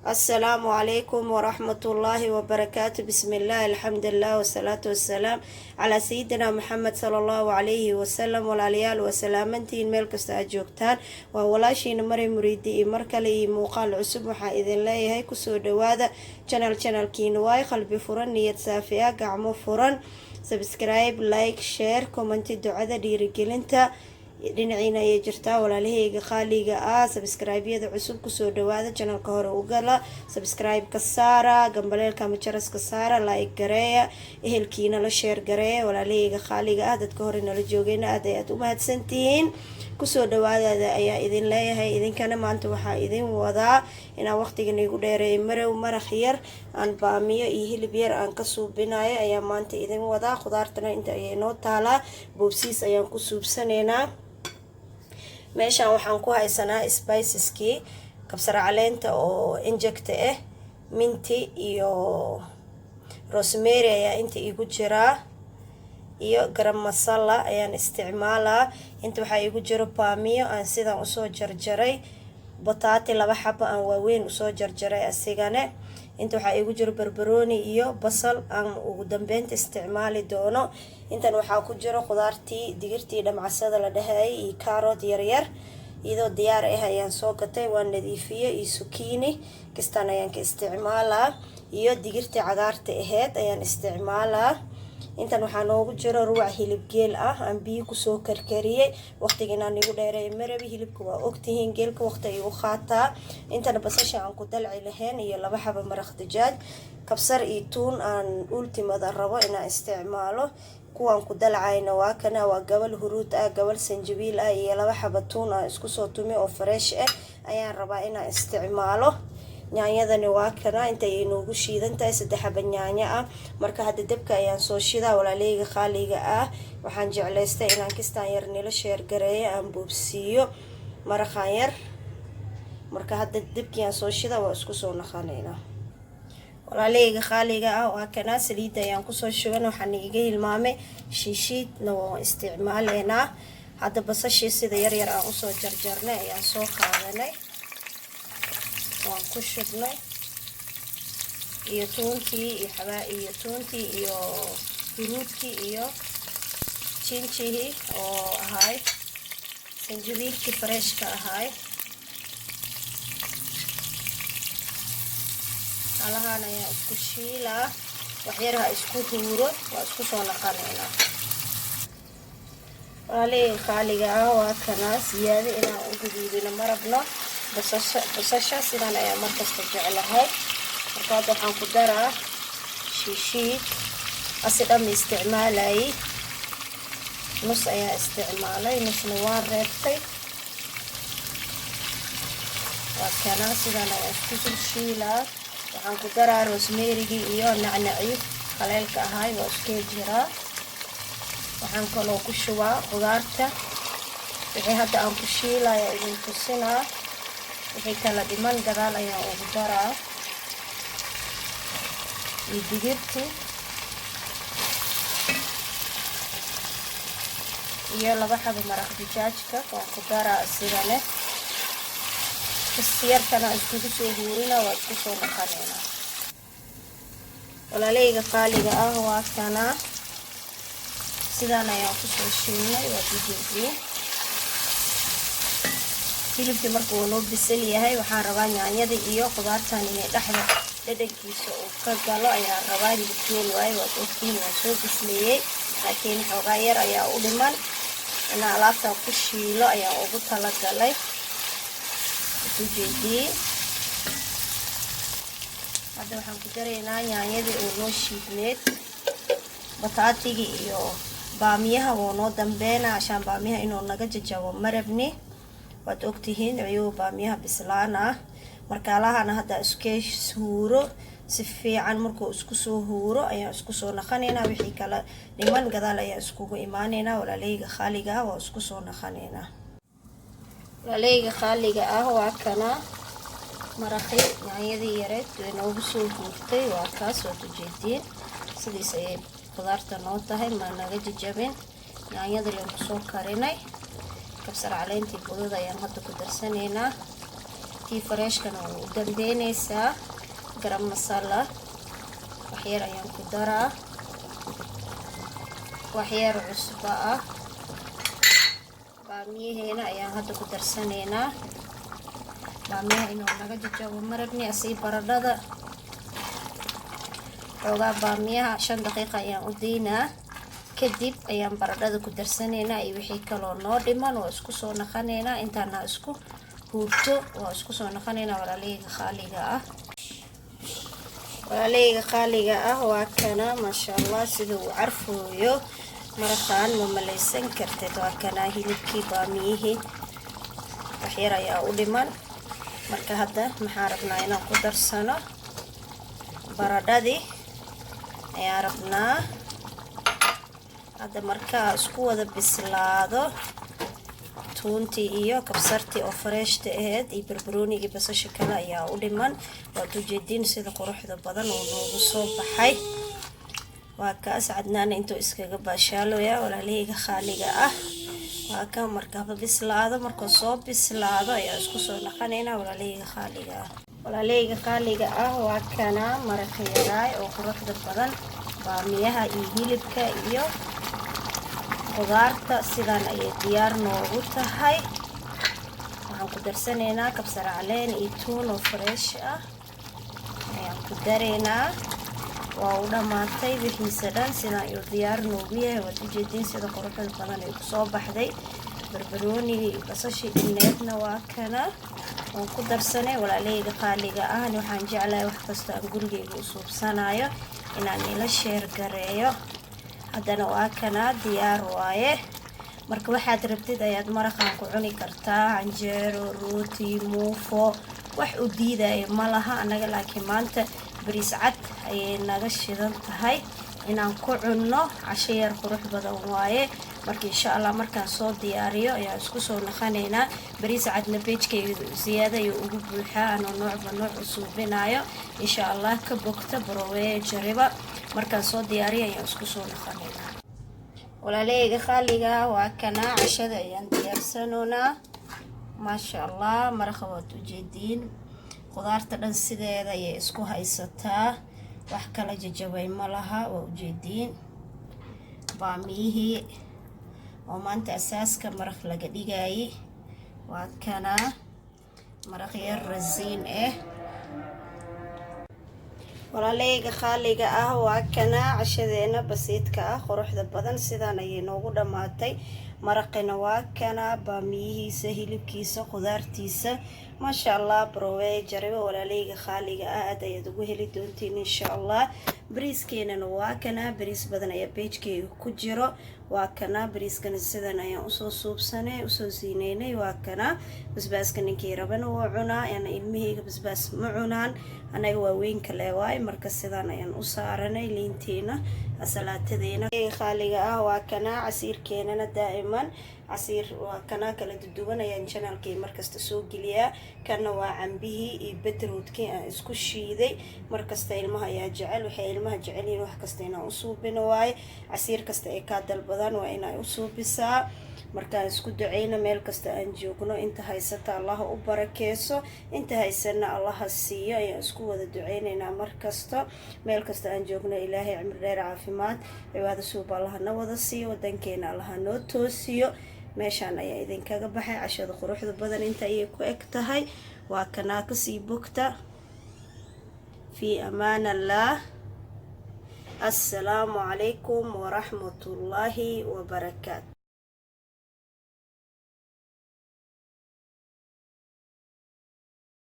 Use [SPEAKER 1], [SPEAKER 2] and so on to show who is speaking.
[SPEAKER 1] Asalaamu calaykum waraxmatullaahi wabarakaatu. Bismillaah, alxamdulilah, wasalaatu wasalaam calaa sayidina Maxamed sala allahu calayhi wasalam. Walaalayaal, waa salaamantihiin meel kasta aad joogtaan. Waa walaashiina Maray Muriidi iyo mar kale iyo muuqaal cusub. Waxaa idin leeyahay kusoo dhawaada channelkiina waay qalbi furan, niyad saafi ah, gacmo furan. Subscribe, like, share, comment, ducada dhiirigelinta dhinaciina ayay jirtaa. Walaalahayga qaaliga ah, subscribe-yada cusub kusoo dhawaada channelka. Hore u gala, subscribe-ka saara, gambaleelka ama jaraska saara, like gareeya, ehelkiina la share gareeya. Walaalahayga qaaliga ah, dadka hore nala joogayna aad ay aad u mahadsantihiin. Kusoo dhawaadada ayaa idin leeyahay. Idinkana maanta waxaa idin wadaa inaan waqtigan igu dheereeyo marow maraq yar aan baamiyo iyo hilib yar aan ka suubinayo ayaa maanta idin wadaa. Khudaartana inta ayay noo taalaa, boobsiis ayaan ku suubsanaynaa. Meeshaan waxaan ku haysanaa spiceskii, kabsar caleenta oo injecta ah, minti iyo rosemary ayaa inta igu jiraa, iyo garam masala ayaan isticmaalaa. Inta waxaa igu jiro baamiyo aan sidaan usoo jarjaray, bataati laba xabo aan waaweyn usoo jarjaray asigane. Inta waxaa igu jiro barbarooni iyo basal aan ugu dambeynta isticmaali doono. Intan waxaa ku jiro khudaartii, digirtii dhamcasada la dhahayay iyo carrot yaryar, iyadoo diyaar ah ayaan soo gatay, waan nadiifiyey, iyo zucchini kistaan ayaan ka isticmaalaa, iyo digirtii cagaarta aheyd ayaan isticmaalaa. Intan waxaa noogu jiro ruwac hilib geel ah aan biyo kusoo karkariyey. Waqtiga inaan igu dheereeyo marabi, hilibka waa ogtihiin, geelka waqti ayuu qaataa. Intana basasha aan ku dalci lahayn iyo laba xaba maraq dijaaj, kabsar iyo tuun aan ultimada rabo inaan isticmaalo. Kuwaan ku dalcayna waa kana, waa gabal huruud ah, gabal sanjabiil ah iyo laba xaba tuun aan isku soo tumi oo fresh ah ayaan rabaa inaan isticmaalo. Yaanyadani waa kana, intay inoogu shiidan tahay, saddex xaba yaanyo ah. Marka hadda dabka ayaan soo shidaa. Walaaleyga qaaliga ah, waxaan jeclaystay inaan kistaan yar nila share gareeyo, aan boobsiiyo maraqaan yar. Marka hadda dabkii aan soo shidaa, waa isku soo naqanaynaa. Walaaleyga qaaliga ah, waa kana, saliidda ayaan kusoo shuban. Waxaan iga hilmaamay shiishiidna waan isticmaaleynaa. Hadda basashii sida yaryar aan usoo jarjarnay ayaan soo qaadanay, waan ku shubnay, iyo tuuntii iyo xabaa iyo tuuntii iyo huruudkii iyo jinjihii oo ahaay sanjabiilkii freshka ahaay. Halahaan ayaa isku shiilaa, waxyar ha isku huuro, waa isku soo naqanaynaa. Walaalihii qaaliga ah, waa kanaa, siyaado inaan u guduudino ma rabno. Basasha sidaan ayaa markasta jeclahay. Marka hadda waxaan ku daraa shiishiid, asi dhama isticmaalayay, nus ayaa isticmaalay, nusna waan reebtay. Waa kanaa, sidaan ayaa isku dul shiilaa. Waxaan ku daraa rosemarygii iyo nacnaci qaleylka ahaay, waa iskee jiraa. Waxaan kaloo ku shubaa qudaarta. Wixii hadda aan ku shiilaya idin tusinaa, wixii kala dhiman gadaal ayaan ugu daraa, iyo digirti iyo laba xabo maraq dijaajka waan ku daraa isigane. Yarkana iskugu soo huurina, waa isku soo naqanaynaa. Walaaleyga qaaliga ah, waa kanaa, sidaan ayaan kusoo shiilnay, waad ujeediin. Hilibkii marka uu noo bisal yahay, waxaan rabaa yaanyada iyo qudaartan inay dhexda dhadhankiisa uu ka galo ayaan rabaa. Hilib geel waaye, waad ogtiin, waan soo bisleeyey, laakiin xoogaa yar ayaa u dhiman. Inaan alaabtan ku shiilo ayaan ugu talagalay, ujeediin. Hadda waxaan ku daraynaa yaanyadii oo noo shiidmeed, bataatigii iyo baamiyaha wuu noo dambeynaa, ashaan baamiyaha inuu naga jajabo marabni. Waad ogtihiin ciyuhu baamiyaha bislaan ah. Marka alahana hadda iskee huuro si fiican, markuu isku soo huuro ayaan isku soo naqanaynaa. Wixii kala dhiman gadaal ayaan iskugu imaanaynaa. Walaaleyga khaaliga ah, waa isku soo naqanaynaa. Walaaleyga khaaliga ah, waa kana maraqi, yaanyadii yareed way noogu soo guurtay. Waa kaas, waad ujeediin, sidiis ayay qudaarta noo tahay, ma naga jajabin. Yaanyada leen kusoo karinay, kabsar caleentii budada ayaan hadda ku darsanaynaa. Tii freshkana waa u dambeyneysaa. Garam masala waxyar ayaan ku daraa, waxyar cusbo ah. Baamiyaheena ayaan hadda ku darsanaynaa. Baamiyaha inuu naga jajabo marabni, asii baradhada xoogaa. Baamiyaha 5 daqiiqa ayaan u daynaa, kadib ayaan baradhada ku darsanaynaa iyo wixii kaloo noo dhiman. Waa isku soo naqanaynaa. Intaana isku huurto waa isku soo naqanaynaa, walaalahayga khaaliga ah. Walaalahayga qaaliga ah, waa kana, maasha Allah, sida uu carfooyo maraqaan, ma malaysan kartid. Waa kanaa hilibkii, baamiyihii, waxyar ayaa u dhiman. Marka hadda maxaan rabnaa inaan ku darsano? Baradhadii ayaan rabnaa hadda. Markaa isku wada bislaado tuuntii iyo kabsartii oo freshta ahayd iyo barbaroonigii, basasha kale ayaa u dhiman. Waad ujeediin sida quruxda badan oo noogu soo baxay. Waa kaas Cadnaana intuu iskaga baashaalooya. Walaalahayga khaaliga ah, waa ka markaba bislaado. Markuu soo bislaado ayaa isku soo naqanaynaa, walaalahayga khaaliga ah. Walaalahayga qaaliga ah, waa kana maraqa yaraay oo quruxda badan. Baamiyaha iyo hilibka iyo qudaarta sidaan ayay diyaar noogu tahay. Waxaan ku darsanaynaa kabsar caleen iyo tuun oo fresh ah ayaan ku daraynaa. Waa u dhammaatay wixiisa dhan, sidaan ayuu diyaar noogu yahay. Waad ujeediin sida quruxda badan ay kusoo baxday. Barbarooniga iyo basashii dhineedna waa kana waan ku darsanay. Walaalahayga qaaliga ah, waxaan jeclahay wax kastoo aan gurigayga u suubsanayo inaan ila share gareeyo. Haddana waa kana, diyaar waaye. Marka waxaad rabtid ayaad maraqan ku cuni kartaa: canjeero, rooti, muufo, wax u diidaya ma laha. Annaga laakiin maanta bariis cad ayay naga shidan tahay inaan ku cunno. Casho yar qurux badan waaye. Marka insha Allah markaan soo diyaariyo ayaan isku soo naqanaynaa. Bariis cadna pagekayga ziyaada ayuu ugu buuxaa, anoo noocba nooc u suubinayo. Insha Allah ka bogta, baroweeye, jariba. Markaan soo diyaariyo ayaan isku soo naqanaynaa. Walaalahayga qaaliga, waa kana cashada ayaan diyaarsanoonaa. Maasha Allah, maraqa waad ujeediin, qudaarta dhan sideeda ayay isku haysataa, wax kala jajabay ma laha. Waa ujeediin baamiyihii oo maanta asaaska maraq laga dhigayay. Waa kana maraq yar rasiin ah. Walaalahayga qaaliga ah, waa kana cashadeena basiidka ah, quruxda badan, sidaan ayay noogu dhammaatay. Maraqina waa kana, baamiyihiisa, hilibkiisa, qudaartiisa, maasha Allah. Browe, jaribo, walaalahayga khaaliga ah, aad ayaad ugu heli doontiin insha Allah. Bariiskeenana waa kana. Bariis badan ayaa pagekeyga ku jiro. Waa kana bariiskana, sidan ayaan usoo suubsanay, usoo siineynay. Waa kana basbaaska, ninkii rabana wuu cunaa, ana ilmahayga basbaas ma cunaan, anaga waaweynka le waay. Marka sidaan ayaan u saaranay liintiina, asalaatadeena khaaliga ah. Waa kana casiirkeenana, daa'iman casiir waa kana kala duduwan ayaan channelkii markasta soo geliyaa. Kana waa cambihii iyo beetrootkii aan isku shiiday. Markasta ilmaha ayaa jecel, waxay ilmaha jecelyihiin wax kasta inaan u suubino waaye. Casiir kasta ay kaa dalbadaan waa inay u suubisaa. Markaan isku duceyno meel kasta aan joogno, inta haysata Allaha u barakeeso, inta haysana Allaha siiyo ayaan isku wada duceyneynaa. Markasta meel kasta aan joogno, Ilaahay cimri dheer, caafimaad, cibaado suuba Allaha na wada siiyo, wadankeena Allaha noo toosiyo. Meeshaan ayaa idinkaga baxay. Cashada quruxda badan inta ayay ku eg tahay. Waa kanaa, kasii bogta. Fii amaan Allah. Assalaamu calaykum waraxmatullaahi wabarakaatu.